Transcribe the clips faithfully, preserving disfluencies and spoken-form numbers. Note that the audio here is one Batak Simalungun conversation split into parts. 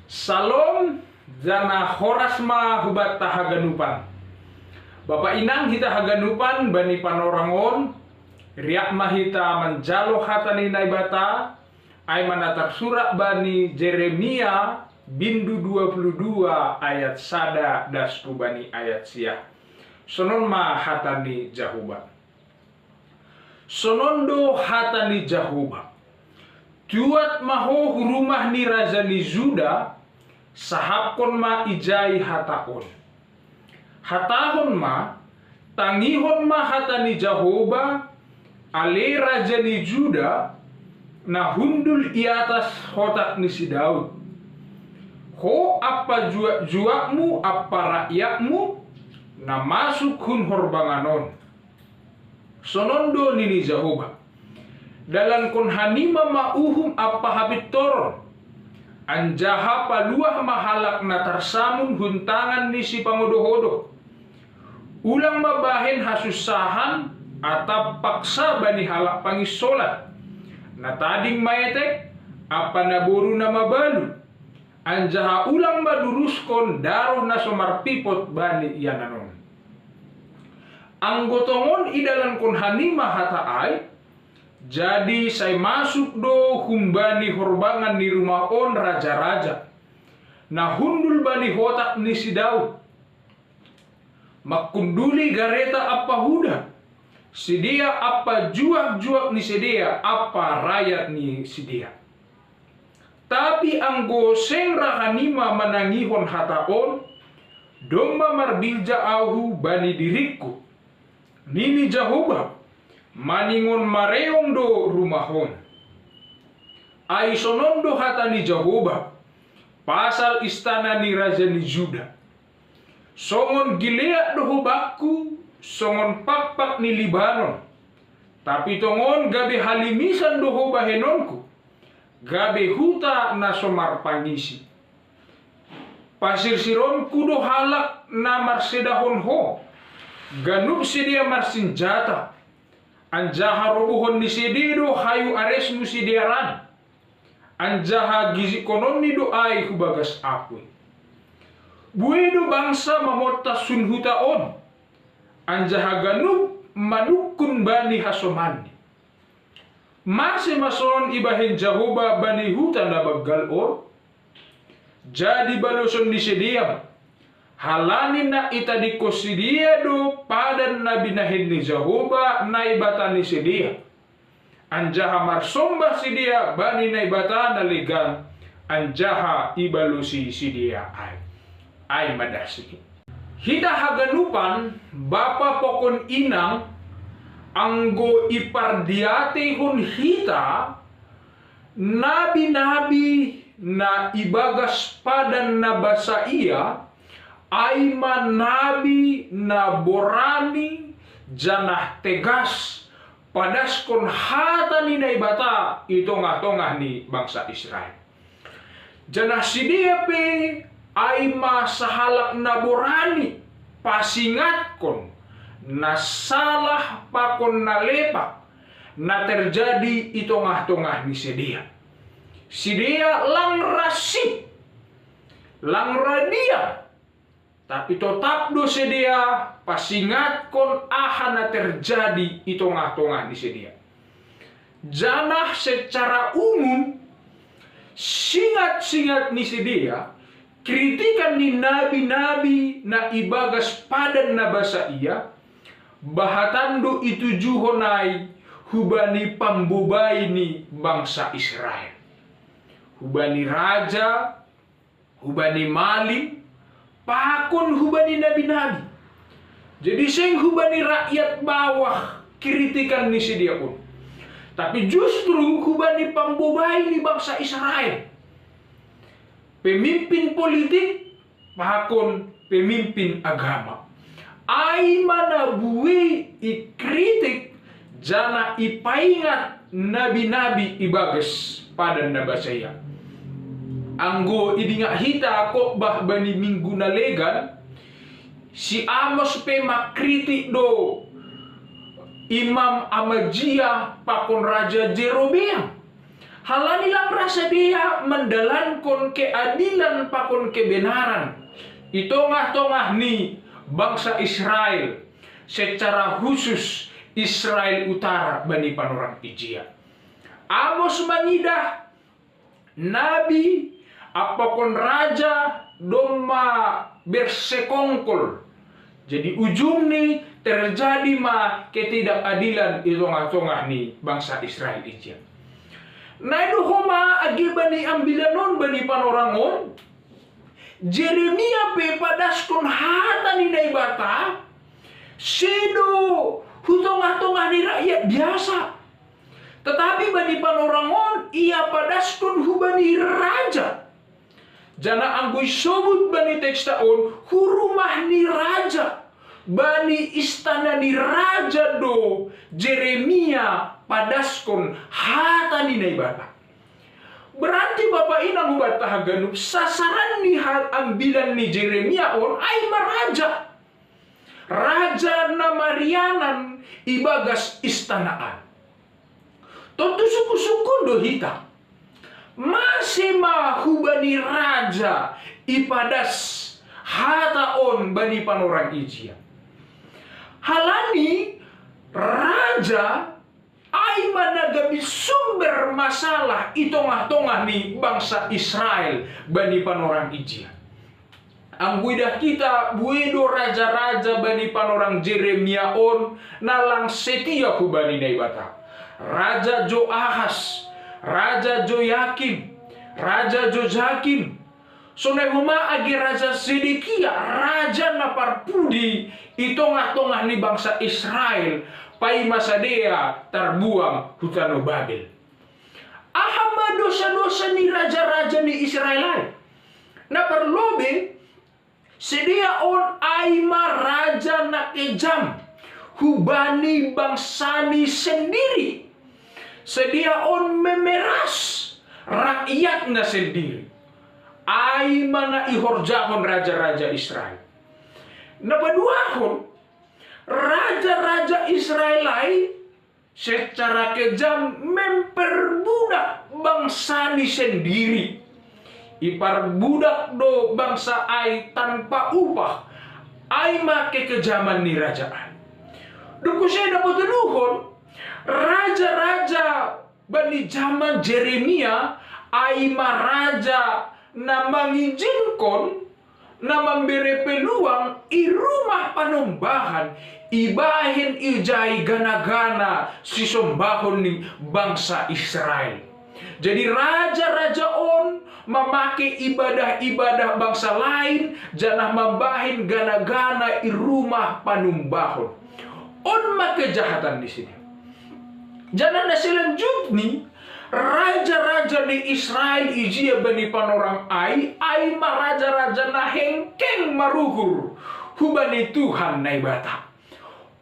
Salom, jana horas ma hubata haganupan. Bapa inang hita haganupan bani panorang on, riak ma hita manjalo hata ni Naibata, ai ma na tarsurat bani Jeremia bindu dua puluh dua ayat sada das hu bani ayat sia. Sonon ma hata ni Jahowa. Sonon do hata ni Jahowa. Tuat ma ho hu rumah ni raja ni Juda, sahapkon ma ijai hata on. Hatahon ma, tangihon ma hata ni Jahowa, ale raja ni Juda, na hundul i atas hotak ni si Daud. Ho ampa juak-juakmu ampa rakyatmu, na masuk hun horbangan on. Sonon do nini Jahowa. Dalankon hanima ma uhum ampa hapintoron. Anjaha paluah ma halak na tarsamun hun tangan ni sipangodoh-odoh. Ulang ma bahen hasunsahan atap paksa bani halak panginsolan. Na tading maetek, ampa naboru na mabalu. Anjaha ulang ma duruskon daroh na so marpipot bani ianan on. Anggo tongon idalankon hanima hata ai, jadi sai masuk do humbani horbangan ni rumah on raja-raja, na hundul bani hotak ni si Daud. Mangkunduli gareta ampa huda, sidea ampa juak-juak ni sidea ampa rayat ni sidea. Tapi anggo seng ra hanima manangihon hata on, domma marbilja ahu bani diringku, nini Jahowa, maningon mareong do rumah on. Ai sonon do hata ni Jahowa, pasal istana ni raja ni Juda. Songon Gilead do ho bangku, songon pakpak ni Libanon. Tapi tongon gabe halimisan do ho bahenonku, gabe huta na so marpangisi. Pasirsironku do halak na marsedahon ho, ganup sidea marsinjata, anjaha robohon ni sidea do hayu aresmu sidea ran, anjaha gijikkononni do ai hu bagas apui. Buei do bangsa mamontas hun huta on, anjaha ganup manungkun bani hasomanni. Mase ma sonon ibahen Jahowa bani huta na banggal on? Jadi baloson ni sidea ma, halani na itadingkon sidea do padan na binahen ni Jahowa Naibata ni sidea. Anjaha marsomba sidea bani naibata na legan, anjaha ibalosi sidea ai. Ai ma dasi. Hita haganupan, bapa pakon inang, anggo ipardiateihon hita, nabi-nabi na ibagas padan na basa ia, ai ma nabi na borani janah tegas padaskon hata ni Naibata i tongah-tongah ni bangsa Israel. Janah sidea pe ai ma sahalak na borani pasingatkon na salah pakon na lepak na terjadi i tongah-tongah ni sidea. Sidea lang ra sip, lang ra diam, tapi totap do sidea pasingatkon aha na terjadi i tongah-tongah ni sidea. Janah secara umum, singat-singat ni sidea, kritikan ni nabi-nabi na ibagas padan na basa ia, bahatan do itujuhon ai hubani pambobai ni bangsa Israel, hubani raja, hubani malim, pakon hubani nabi-nabi. Jadi seng hubani rakyat bawah kritikan ni sidea on, tapi justru hubani pambobai ni bangsa Israel, pemimpin politik pakon pemimpin agama. Ai ma na buei ikritik janah ipaingat nabi-nabi ibagas padan na basa ia. Anggo idingak hita khotbah bani minggu na legan, si Amos pe mangkritik do Imam Amazia pakon Raja Jerobeam. Halani lang ra sadia mandalankon keadilan pakon kebenaran i tongah-tongah ni bangsa Israel, secara husus Israel Utara bani panorang ijia. Amos mangidah, nabi, pakon raja domma bersekongkol. Jadi ujungni terjadi ma ketidakadilan i tongah-tongah ni bangsa Israel ijia. Na ido homa age bani ambilan on, bani panorang on, Jeremia pe padaskon hata ni Naibata, sedo hu tongah-tongah ni rakyat biasa. Tetapi bani panorang on ia padaskon hubani raja. Janah anggo isobut bani teksta on, hu rumah ni raja, bani istana ni raja do Jeremia padaskon hata ni Naibata. Berarti bapa inang hubanta haganup, sasaran ni ha-, ambilan ni Jeremia on ai ma raja. Raja na marianan ibagas istana an. Tontu sungkun-sungkun do hita. Mase ma hubani raja ipadas hata on bani panorang ijia? Halani raja ai ma na gabe sumber masalah i tongah-tongah ni bangsa Israel bani panorang ijia. Anggo idah hita, buei do raja-raja bani panorang Jeremia on na lang setia hubani Naibata. Raja Joahas, raja Joyakim, raja Jojakim. Sonai homa age raja Sedekia, raja na parpudi i tongah-tongah ni bangsa Israel, paima sadia tarbuang hu tano Babel. Aha ma dosa-dosa ni raja-raja ni Israel ai? Na parlobei, sedia on ai ma raja na kejam hubani bangsani sendiri. Sedia on memeras rakyatna sendiri. Ai ma na ihorjahon raja-raja Israel. Na paduahon, raja-raja Israel ai secara kejam memperbudak bangsani sendiri. Iparbudak do bangsa ai tanpa upah. Ai ma kekejaman ni raja ai. Dob use na patoluhon, raja-raja bani jaman Jeremia ai ma raja na mangijinkon na mambere peluang i rumah panumbahan ibahen ijai gana-gana sisombahon ni bangsa Israel. Jadi raja-raja on mamake ibadah-ibadah bangsa lain, janah mambahen gana-gana i rumah panumbahon. On ma kejahatan ni sidea. Janah na selanjutni, raja-raja ni Israel ijia bani panorang ai, ai ma raja-raja na hengkeng maruhur hubani Tuhan Naibata.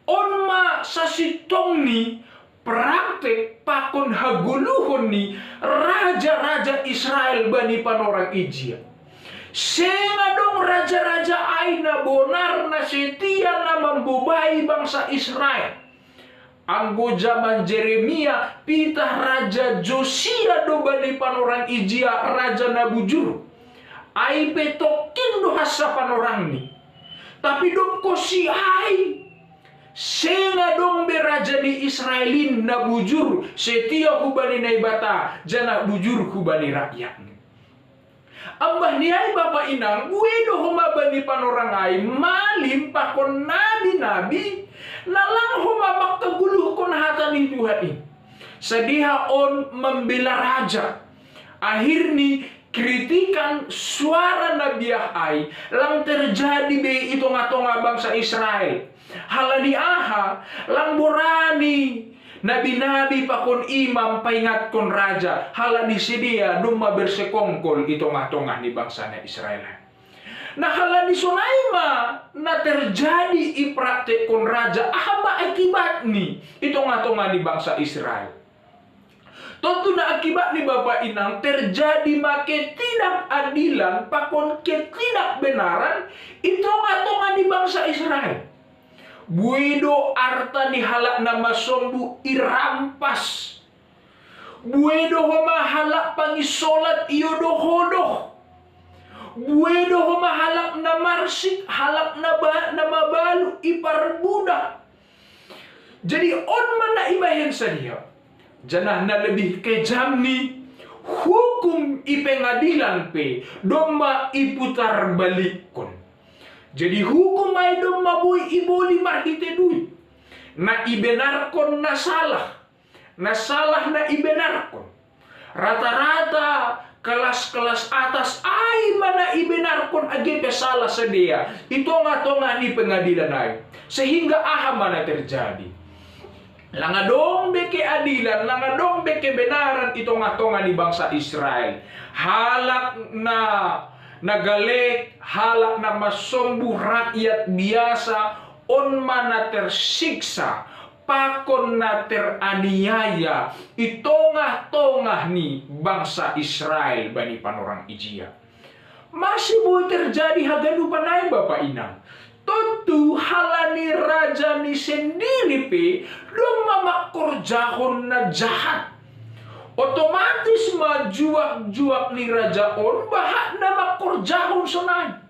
On ma sasintongni praktek pakon hagoluhon ni raja-raja Israel bani panorang ijia. Seng adong raja-raja ai na bonar, na setia, na mambobai bangsa Israel. Anggo jaman Jeremia, pitah raja Josia do bani panorang ijia raja na bujur. Ai pe tongkin do hansa panorangni. Tapi dob konsi ai, seng adong be raja ni Israel in na bujur, setia hubani Naibata, janah bujur hubani rakyatni. Ambah ni ai bapa inang, buei do homa bani panorang ai malim pakon nabi-nabi, na lang homa mangkagoluhkon hata ni Tuhan in. Sedia on mambela raja. Akhirni kritikan suara na biah ai lang terjadi be i tongah-tongah bangsa Israel. Halani aha? Lang borani nabi-nabi pakon imam paingatkon raja, halani sidea domma bersekongkol i tongah-tongah ni bangsa na Israel. Na halani sonai ma na terjadi ipraktekkon raja, aha ma akibatni i tongah-tongah ni bangsa Israel? Tontu na akibatni bapa inang terjadi ma ketidakadilan pakon ketidakbenaran i tongah-tongah ni bangsa Israel. Buei do arta ni halak na masombu irampas. Buedo homa halak pangisolat iyo dohodo. Buedo homa halak na marsik, halak na, ba, na mabalu iparbudak. Jadi on ma na ibahen sadia. Janah na lebih kejam ni hukum i pengadilan pe domma iputarbalikkon. Jadi hukum ai domma boi iboli marhite duit. Na ibenarkon na salah, na salah na ibenarkon. Rata-rata kelas-kelas atas ai ma na ibenarkon age pe salah sadia i tongah-tongah ni pengadilan ai. Sehingga aha ma na terjadi? Lang adong be keadilan, lang adong be kebenaran i tongah-tongah ni bangsa Israel. Halak na, na galek, halak na masombuh, rakyat biasa, on ma na tersiksa pakon na teraniaya i tongah-tongah ni bangsa Israel bani panorang ijia. Masih boi terjadi haganupan ai, Bapa Inang. Tontu halani raja ni sendiri pe domma mangkorjahon na jahat. Otomatis ma juak-juak ni raja on bahat na mangkorjahon sonai.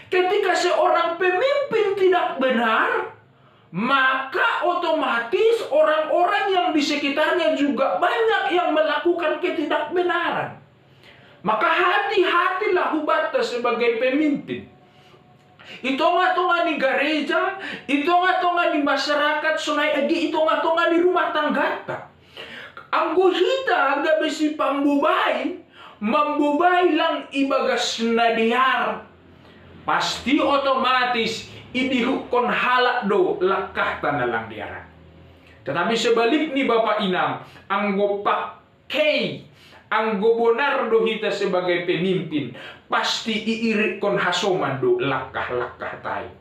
Ketika seorang pemimpin tidak benar, maka otomatis orang-orang yang di sekitarnya juga banyak yang melakukan ketidakbenaran. Maka hati-hatilah hubanta sebagai pemimpin. I tongah-tongah ni gareja, i tongah-tongah ni masyarakat, sonai age i tongah-tongah ni rumah tangganta. Anggo hita gabe sipambobai, mambobai lang ibagas na dear, pasti otomatis idihukkon halak do langkahta na lang dear. Tetapi sebalikni, Bapa Inang, anggo pak kei, anggo bonar do hita sebagai pemimpin, pasti iirikkon hasoman do langkah-langkahta i.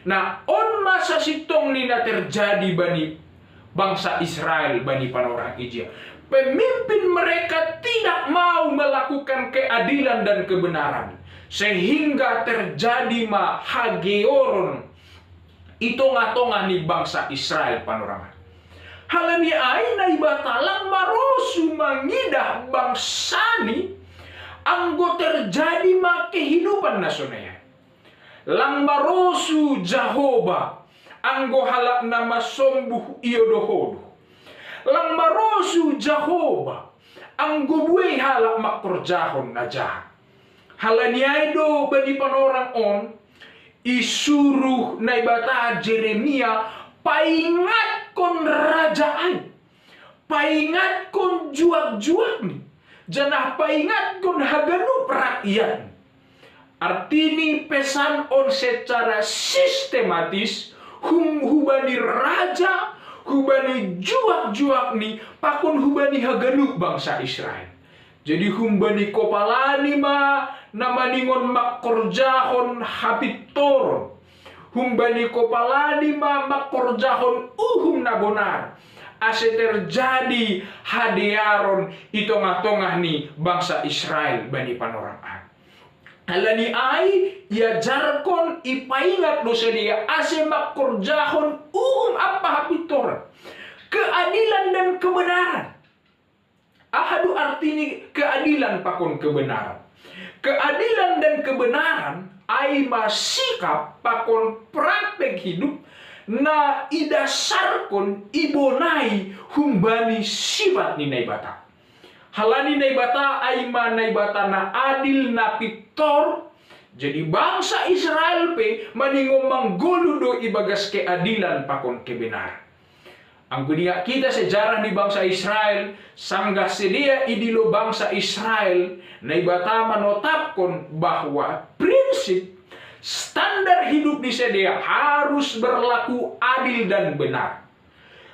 Nah, on ma sasintongni na terjadi bani bangsa Israel bani panorang ijia. Pemimpin mereka tidak mau melakukan keadilan dan kebenaran, sehingga terjadi ma hageoron i tongah-tongah ni bangsa Israel panorangan. Halani ai Naibata lang marosu mangidah bangsani anggo terjadi ma kehidupan na sonai ai. Lang marosu Jahowa anggo halak na masombuh iodohodo. Lang marosu Jahowa anggo buei halak mangkorjahon na jahat. Halani ai do bani panorang on isuruh Naibata Jeremia paingatkon raja ai, paingatkon juak-juakni, janah paingatkon haganup rakyatni. Artini pesan on secara sistematis hum, hubani raja, hubani juak-juakni, pakon hubani haganup bangsa Israel. Jadi humbani kopalani ma na maningon mangkorjahon hapintoron. Humbani kopalani ma mangkorjahon uhum na bonar, ase terjadi hadearon i tongah-tongah ni bangsa Israel bani panorang an. Halani ai iajarkon, ipaingat do sidea ase mangkorjahon uhum ampa hapintoran, keadilan dan kebenaran. Aha do arti ni keadilan pakon kebenaran? Keadilan dan kebenaran ai ma sikap pakon praktek hidup na idasarkon, ibonai humbani sifat ni Naibata. Halani Naibata ai ma Naibata na adil, na pintor. Jadi bangsa Israel pe maningon manggoluh do ibagas keadilan pakon kebenaran. Anggo diingat hita sejarah ni bangsa Israel, sanggah sidea idilo bangsa Israel, Naibata manotapkon bahwa prinsip standar hidup ni sidea harus berlaku adil dan benar.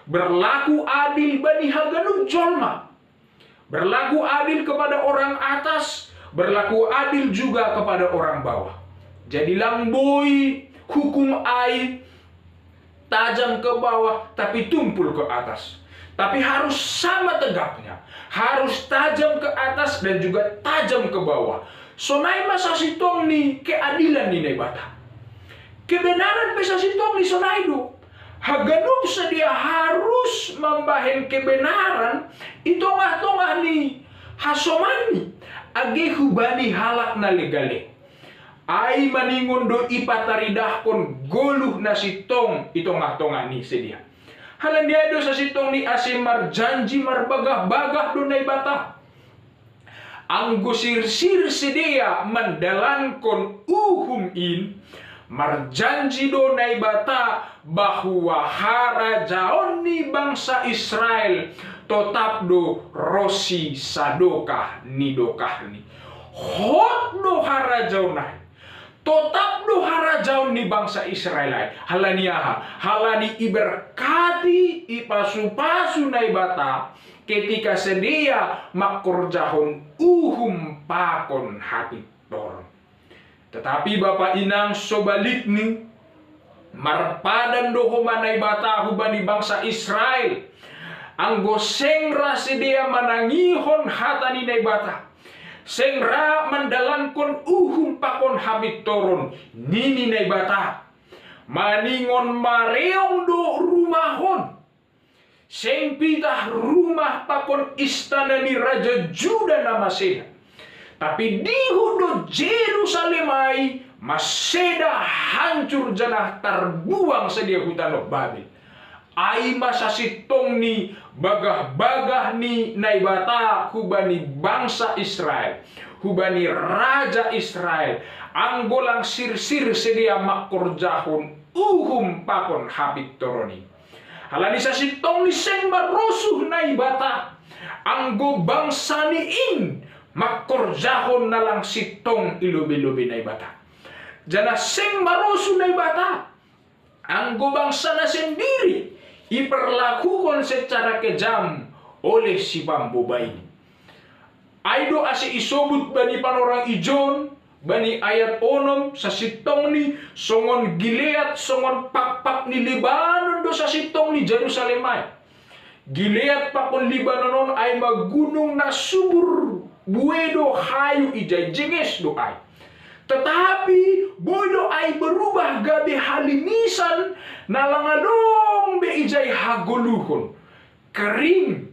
Berlaku adil bani haganup jolma. Berlaku adil kepada orang atas, berlaku adil juga kepada orang bawah. Jadi lang boi hukum ai tajam ke bawah, tapi tumpul ke atas. Tapi harus sama tegapnya, harus tajam ke atas dan juga tajam ke bawah. Sonai ma sasintong ni keadilan ni Naibata. Kebenaran pe sasintong ni sonai do. Haganup sadia harus mambahen kebenaran i tongah-tongah ni hasomanni, age hubani halak na legalek. Ai maningon do ipataridahkon goluh na sintong i tongah-tongah ni sidea. Halani ai do sasintongni ase marjanji marbagah-bagah do Naibata. Anggo sirsir sidea mandalankon uhum in, marjanji do Naibata bahwa harajaon ni bangsa Israel totap do ronsi sadokah ni dokahni. Hot do harajaon ai. Totap do harajaon ni bangsa Israel ai. Halani aha? Halani iberkati, ipasu-pasu Naibata ketika sidea mangkorjahon uhum pakon hapintoron. Tetapi bapa inang, sobalikni, marpadan do homa Naibata hubani bangsa Israel, anggo seng ra sidea manangihon hata ni Naibata, seng ra mandalankon uhum pakon hapintoron, nini Naibata. Maningon mareong do rumah on. Seng pitah rumah pakon istana ni raja Juda na maseda. Tapi dihut do Jerusalem ai maseda, hancur, janah tarbuang sidea hu tanoh Babel. Ai ma sasintongni bagah-bagah ni Naibata hubani bangsa Israel, hubani raja Israel, anggo lang sirsir sidea mangkorjahon uhum pakon hapintoron i. Halani sasintongni seng marosuh Naibata anggo bangsani in mangkorjahon na lang sintong i lobei-lobei Naibata. Janah seng marosuh Naibata anggo bangsana sendiri iperlakuhon secara kejam oleh si pambobai i. Ai do ase isobut bani panorang ijon, bani ayat onom, sasintongni songon Gilead, songon pakpak ni Libanon do sasintongni Jerusalem ai. Gilead pakon Libanon on ai ma gunung na subur, bue do hayu ijai, jenges do ai. Tetapi boi do ai berubah gabe halimisan, na lang adong be ijai hagoluhon. Kering.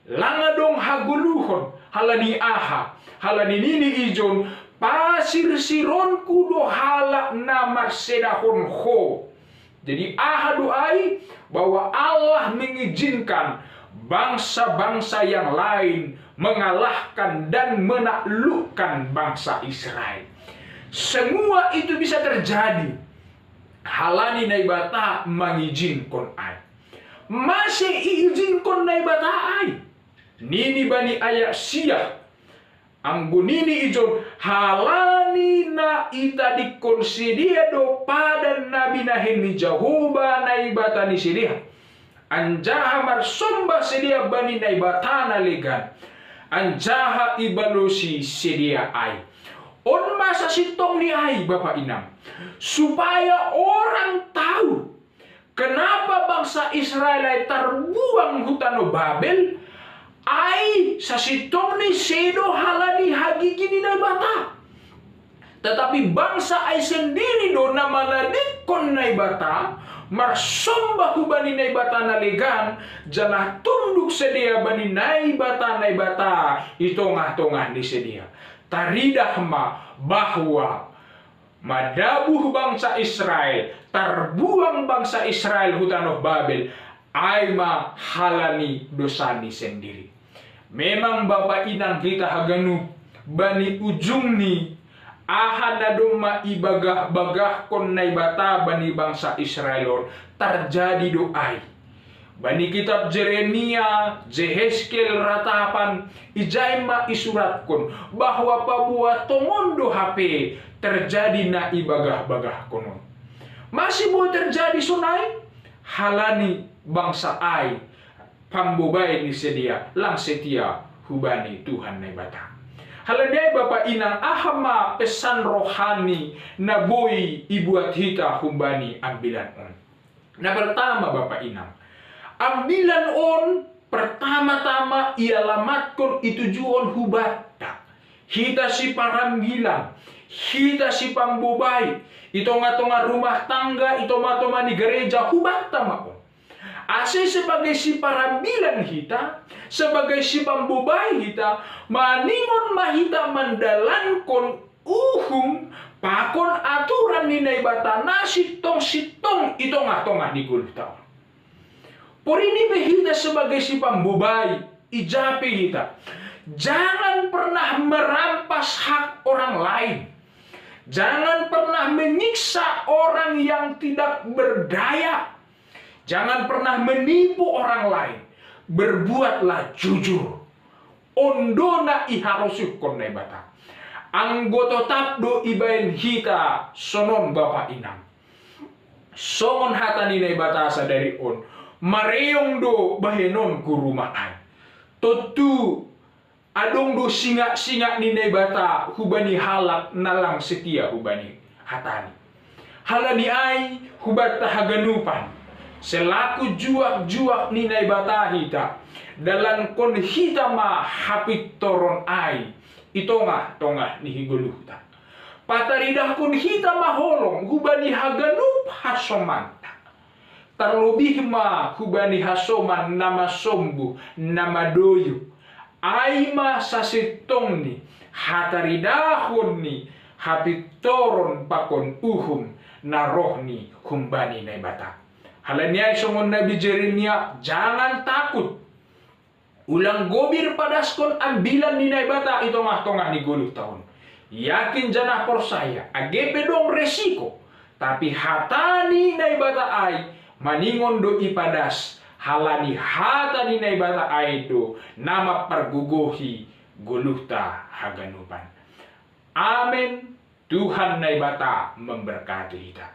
Lang adong hagoluhon. Halani aha? Halani nini ijon, pasirsironku do halak na marsedahon ho. Jadi aha do ai? Bahwa Allah mengizinkan bangsa-bangsa yang lain mengalahkan dan menaklukkan bangsa Israel. Semua itu bisa terjadi halani Naibata mangizinkon ai. Mase iizinkon Naibata ai? Nini bani ayat sia. Anggo nini ijon, halani na itadingkon sidea do padan na binahen ni Jahowa Naibata ni sidea, anjaha marsomba sidea bani naibata na legan, anjaha ibalosi sidea ai. On ma sasintongni ai, bapa inang, supaya orang tahu kenapa bangsa Israel ai tarbuang hu tanoh Babel, ai sasintongni sedo halani hagigi ni Naibata. Tetapi bangsa ai sendiri do na manadingkon Naibata, marsomba hubani naibata na legan, janah tunduk sidea bani naibata-naibata i tongah-tongah ni sidea. Taridah ma bahwa madabuh bangsa Israel, tarbuang bangsa Israel hu tanoh Babel, ai ma halani dosani sendiri. Memang bapa inang hita haganup, bani ujungni, aha na domma ibagah-bagahkon Naibata bani bangsa Israel on, tarjadi do ai. Bani kitab Jeremia, Jeheskel, Ratapan, ijai ma isuratkon bahwa paboa tongon do hape terjadi na ibagah-bagahkon on. Mase boi terjadi sonai? Halani bangsa ai, pambobai ni sidea, lang setia hubani Tuhan Naibata. Halani ai bapa inang, aha ma pesan rohani na boi ibuat hita humbani ambilan on? Na pertama, bapa inang, ambilan on pertama-tama ialamatkon, itujuhon hubanta. Hita siparambilan, hita sipambobai, i tonga-tonga rumah tangga, i toma-toma ni gareja, hubanta ma on. Ase sebagai siparambilan hita, sebagai sipambobai hita, maningon ma hita mandalankon uhum pakon aturan ni Naibata na sintong-sintong i tonga-tonga ni goluhta on. Porini pe hita sebagai sipambobai, i ja pe hita. Jangan pernah merampas hak orang lain. Jangan pernah menyiksa orang yang tidak berdaya. Jangan pernah menipu orang lain. Berbuatlah jujur. On do na iharosuhkon Naibata. Anggo totap do ibaen hita sonon bapa inang. Songon hata ni Naibata sadari on, mareong do bahenonku rumah ai. Tontu adong do singak-singak ni Naibata hubani halak na lang setia hubani hatani. Halani ai hubanta haganupan, selaku juak-juak ni Naibata hita, dalankon hita ma hapintoron ai i tonga-tonga ni higoluhta. Pataridahkon hita ma holong hubani haganup hasomanta. Tarlobih ma hubani hasoman na masombu, na madoyu. Ai ma sasintongni hataridahon ni hapintoron pakon uhum na roh ni humbani Naibata. Halani ai songon Nabi Jeremia, jangan takut. Ulang gobir padaskon ambilan ni Naibata i tongah-tongah ni goluhta on. Yakin janah porsaya, age pe dong resiko, tapi hata ni Naibata ai maningon do ipadas, halani hata ni Naibata ai do na mampargogohi goluhta haganupan. Amen. Tuhan Naibata memberkati hita.